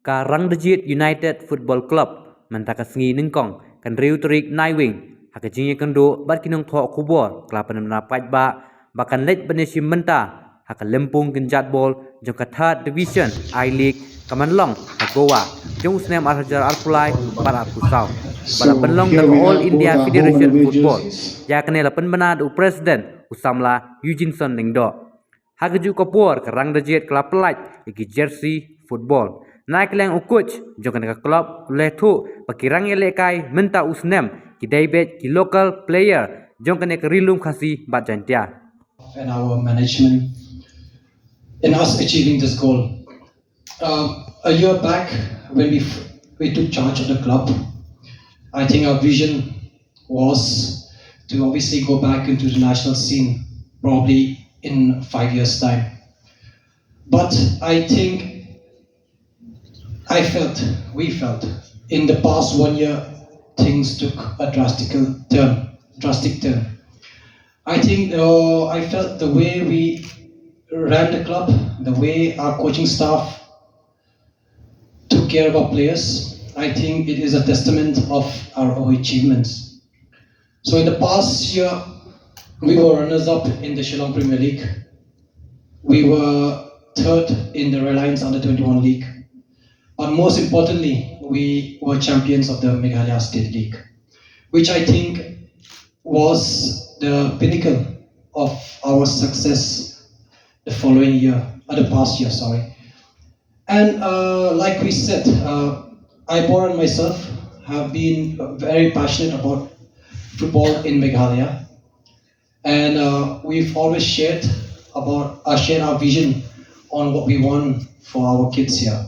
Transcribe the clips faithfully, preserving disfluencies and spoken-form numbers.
Ka Rangdajied United Football Club mynta ka sngi nyngkong ka hynriew tarik Naiwieng ha ka jingïakynduh bad ki nongthoh khubor ka la pynbna paidbah ba kan leit ban ïashim bynta ha ka lympung kynjat bol jong ka Third Division I-League ka ban long ha Goa jong u snem ar hajar arphew lai bad arphew saw, ba la pynlong da ka All India Federation Football. Ïa kane la pynbna da u President u samla Eugeneson Lyngdoh. Ha kajuh ka por ka Rangdajied ka la pyllait ïa ki jersey football. Na ka liang u coach jong kane ka club u la ïathuh ba ki rangïalehkai mynta u snem ki dei beit ki local player jong kane ka Ri Lum Khasi bad Jaiñtia. And our management in us achieving this goal. Uh, a year back, when we, f- we took charge of the club, I think our vision was to obviously go back into the national scene, probably in five years' time. But I think I felt, we felt, in the past one year, things took a drastical turn, drastic turn. I think uh, I felt the way we ran the club, the way our coaching staff took care of our players, I think it is a testament of our achievements. So in the past year, we were runners-up in the Shillong Premier League. We were third in the Reliance Under twenty-one League. But most importantly, we were champions of the Meghalaya State League, which I think was the pinnacle of our success the following year, or the past year, sorry. And uh, like we said, uh, Ivor and myself have been very passionate about football in Meghalaya, and uh, we've always shared about uh, shared our vision on what we want for our kids here.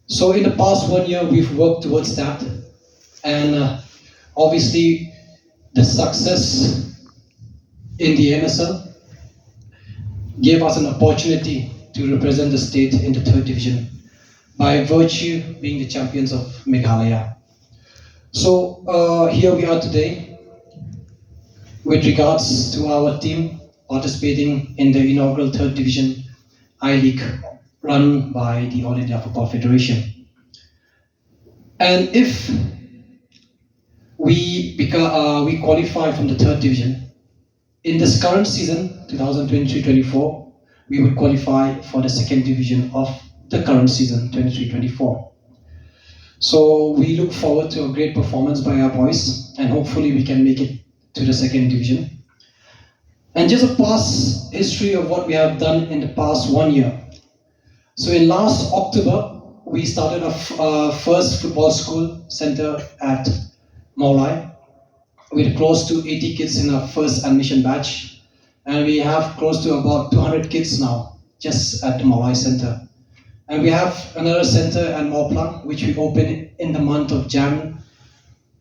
So in the past one year, we've worked towards that, and uh, obviously, the success in the N S L gave us an opportunity to represent the state in the third division by virtue being the champions of Meghalaya. So uh, here we are today with regards to our team participating in the inaugural third division I League run by the All India Football Federation. And if we become, uh, we qualify from the third division, in this current season, two thousand twenty-three twenty-four, we would qualify for the second division of the current season, twenty-three twenty-four. So we look forward to a great performance by our boys, and hopefully we can make it to the second division. And just a past history of what we have done in the past one year. So in last October, we started our f- uh, first football school center at Mawlai with close to eighty kids in our first admission batch. And we have close to about two hundred kids now just at the Mawlai center. And we have another center at Mawphlang, which we opened in the month of Jan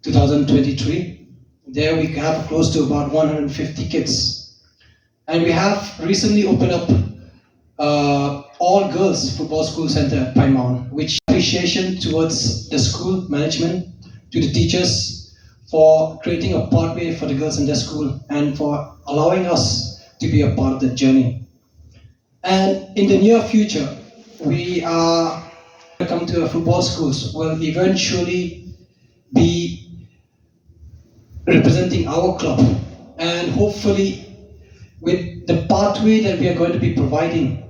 two thousand twenty-three. There we have close to about one hundred fifty kids. And we have recently opened up uh, all girls football school center at Pine Mount, which appreciation towards the school management, to the teachers for creating a pathway for the girls in their school and for allowing us to be a part of the journey. And in the near future, we are come to our football schools will eventually be representing our club, and hopefully with the pathway that we are going to be providing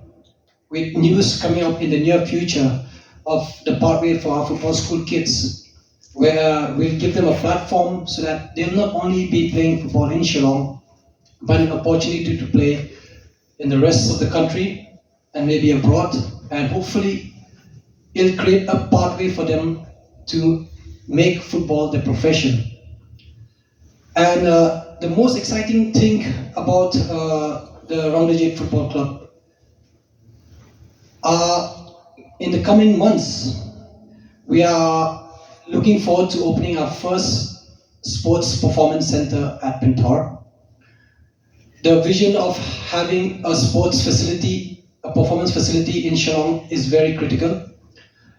with news coming up in the near future of the pathway for our football school kids, where we'll give them a platform so that they'll not only be playing football in Shillong but an opportunity to play in the rest of the country and maybe abroad, and hopefully it'll create a pathway for them to make football their profession. And uh, the most exciting thing about uh, the Rangdajied Football Club uh, in the coming months, we are looking forward to opening our first sports performance center at Pynthor. The vision of having a sports facility, a performance facility in Shillong is very critical.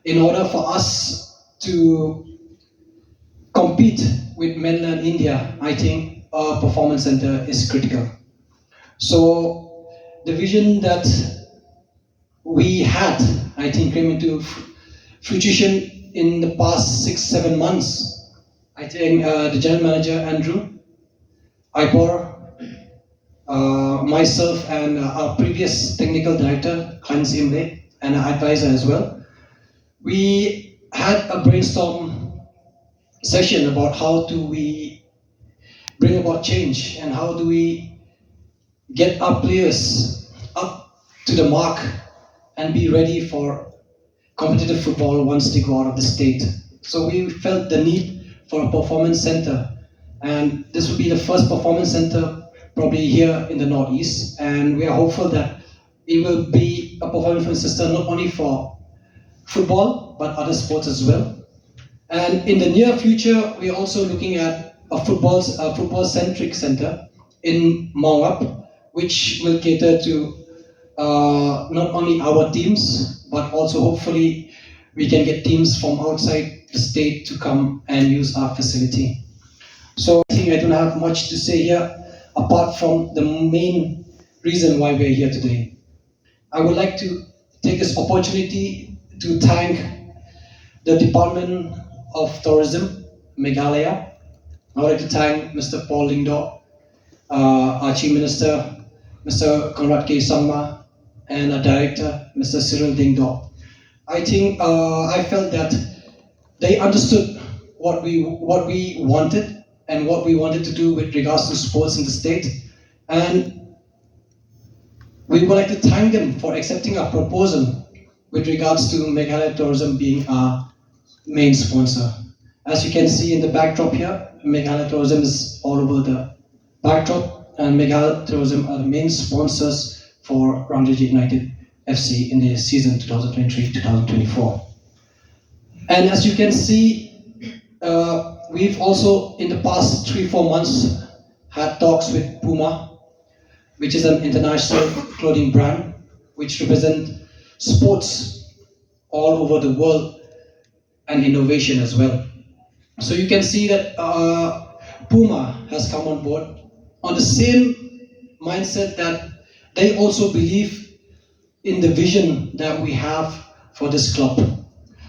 In order for us to compete with mainland India, I think a performance center is critical. So the vision that we had, I think, came into Fluctuation in the past six, seven months. I think uh, the general manager, Andrew Ipor, uh, myself, and uh, our previous technical director, Hans Imre, and our advisor as well, we had a brainstorm session about how do we bring about change and how do we get our players up to the mark and be ready for competitive football once they go out of the state. So we felt the need for a performance center, and this will be the first performance center probably here in the Northeast, and we are hopeful that it will be a performance center not only for football but other sports as well. And in the near future, we're also looking at a football a football centric center in Mawngap, which will cater to uh, not only our teams but also hopefully we can get teams from outside the state to come and use our facility. So I think I don't have much to say here apart from the main reason why we're here today. I would like to take this opportunity to thank the Department of Tourism, Meghalaya. I would like to thank Mister Paul Lyngdoh, uh, our Chief Minister, Mister Conrad K Sangma, and our Director, Mister Cyril Dingdoh. I think uh, I felt that they understood what we what we wanted and what we wanted to do with regards to sports in the state, and we would like to thank them for accepting our proposal with regards to Meghalaya Tourism being our main sponsor. As you can see in the backdrop here, Meghalaya Tourism is all over the backdrop, and Meghalaya Tourism are the main sponsors for Rangjit United F C in the season twenty twenty-three twenty twenty-four. And as you can see, uh, we've also, in the past three, four months, had talks with Puma, which is an international clothing brand, which represents sports all over the world and innovation as well. So you can see that uh, Puma has come on board on the same mindset that they also believe in the vision that we have for this club.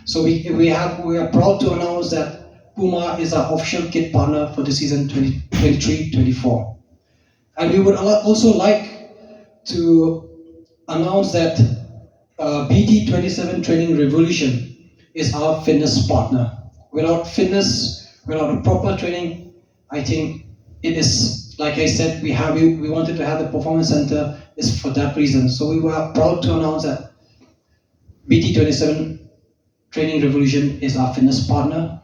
So we, we have we are proud to announce that Puma is our official kit partner for the season twenty twenty-three twenty-four. And we would al- also like to announce that uh, B T twenty-seven Training Revolution is our fitness partner. Without fitness, without a proper training, I think it is, like I said, we have we, we wanted to have the performance center is for that reason. So we were proud to announce that B T twenty-seven Training Revolution is our fitness partner.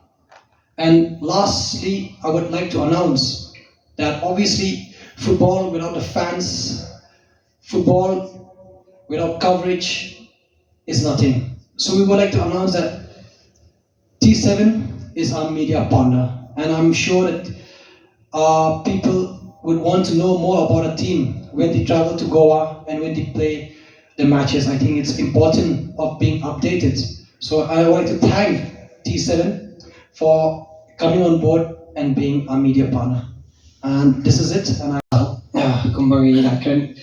And lastly, I would like to announce that obviously football without the fans, football without coverage is nothing. So we would like to announce that T seven is our media partner, and I'm sure that uh, people would want to know more about a team when they travel to Goa and when they play the matches. I think it's important of being updated. So I would like to thank T seven for coming on board and being our media partner. And this is it. And I, uh, kumba ngi la kren,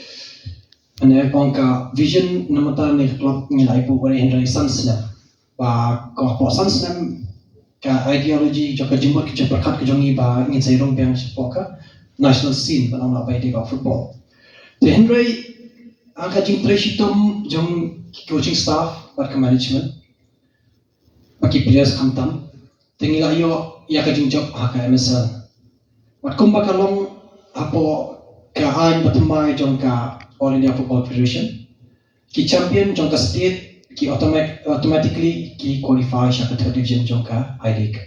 ane kong ka vision namata ne club ngi la ibu wari hynrei san snem. Ba ko hapoh san snem ka ideology jong ka jingmut ka jingpyrkhat ka jong ngi ba ngin sa ïarung biang shapoh ka national scene ba long la bai dei ba football. Te hynrei ha ka jingtrei shitom jong ki coaching staff bad ka management bad ki players khamtam, te ngi la ïoh ïa ka jingjop ha ka M S L. Bad kumba ka long hapoh ka aiñ ba thymmai jong ka All India Football Federation, ki champion jong ka state ki automatic, automatically ki qualify sha ka third division jong ka I-League.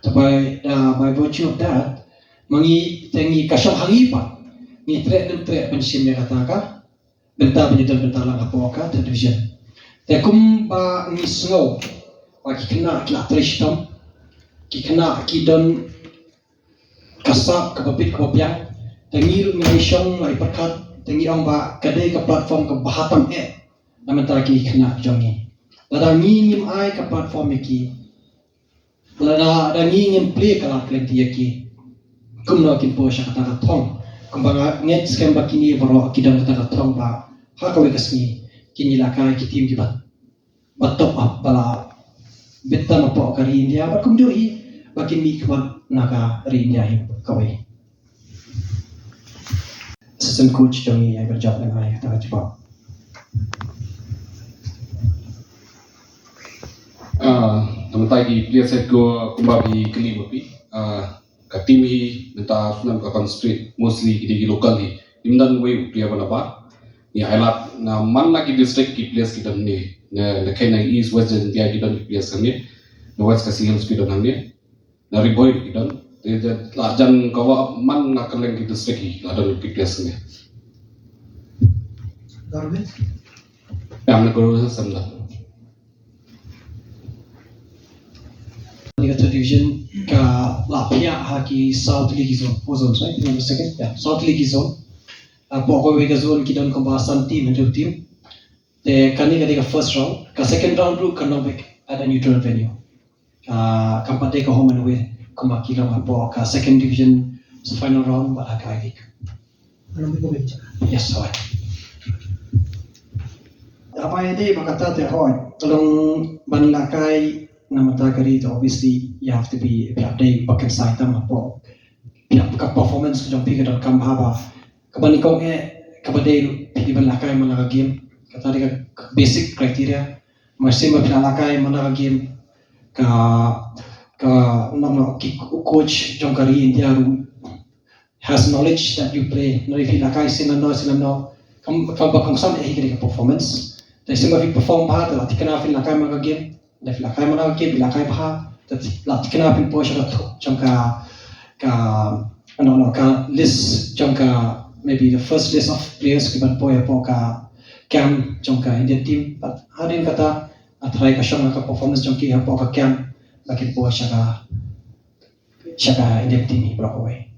So by uh, by virtue of that, ma ngi te ngi ka shong ha ngi pat ngi treh ne em treh ban shim ïa kata ka bynta ban ïadon bynta lang hapoh ka third division. Te kumba ngi sngew ba ki khynnah ki la trei shitom, ki khynnah ki don ka sap kaba bit kaba biang. Te ngi ruh ngi la shong la pyrkhat, te ngi ong ba ka dei ka platform kaba bha tam eh na bynta ki khynnah jong ngi. Lada ngi ngim ai ka platform ïa ki, lada ngi ngim plie ka lad ka lynti ïa ki, kumno kin poi sha kata ka thong? Kumba nga ngeit skhem ba kine baroh ki don kata ka thong ba ha kawei ka sngi kin ïalehkai ki team kiba ba top up ba la bit tam hapoh ka ri India bad kumjuh hi ba kin mih khmat na ka ri India hi kawei. Assistant coach jong ngi ai ba jop na ai ta jop. Ah, tang tai ki players ko kumba bi kli ba pi. Ah, ka team hi mynta snam ka concentrate mostly ki dei ki local hi. Im don wei u player ba na ba. Ni ai lad na man la ki district ki players ki don ni. Na na kai na East West Jaintia ki don ki players kan ni. Na West Khasi Hills ki don ni. Na Ri Bhoi ki don. Te la jan ka wa man na ka leng ki district hi la don ki players ni. Darwin. Pam na ko sam da. Ni ka third division ka la pia ha ki South League zone, four zones, right? Number second, yeah, South League zone. Uh, po ko ka zone ki don kumba san team, hundred team. Te kani ka dei ka first round, ka second round ru ka nobek at a neutral venue. Uh, kam pat dei ka home and away kumba ki long hapo ka second division final round ba ka league. Yes, sorry. Apa ide ba kata te hoi. Long ban lakai na mata kari to obviously you have to be pia dei ba kan sai tam hapo. Pia ka performance jong pi ka dot kam haba. Ka ban ikong e ka ba dei pi ban lakai mana ka game. Kata dei ka basic criteria. Masih ma pia lakai mana ka game. Ka ka no no ki coach jong ka ri India ru has knowledge that you play. No, if you lakai sila no sila no kam kam ba kongsan eh ka performance. Te sila fi perform ba ta tikna fi lakai ma ka game. Da fi lakai ma ka game lakai ba ta la tikna fi po sha ka jong ka ka no no ka list jong ka maybe the first list of players ki ban po ya po ka camp jong ka Indian team. But hadin kata a try ka shong ka performance jong ki ya po ka camp lakin po sha ka sha ka Indian team hi bro kawei.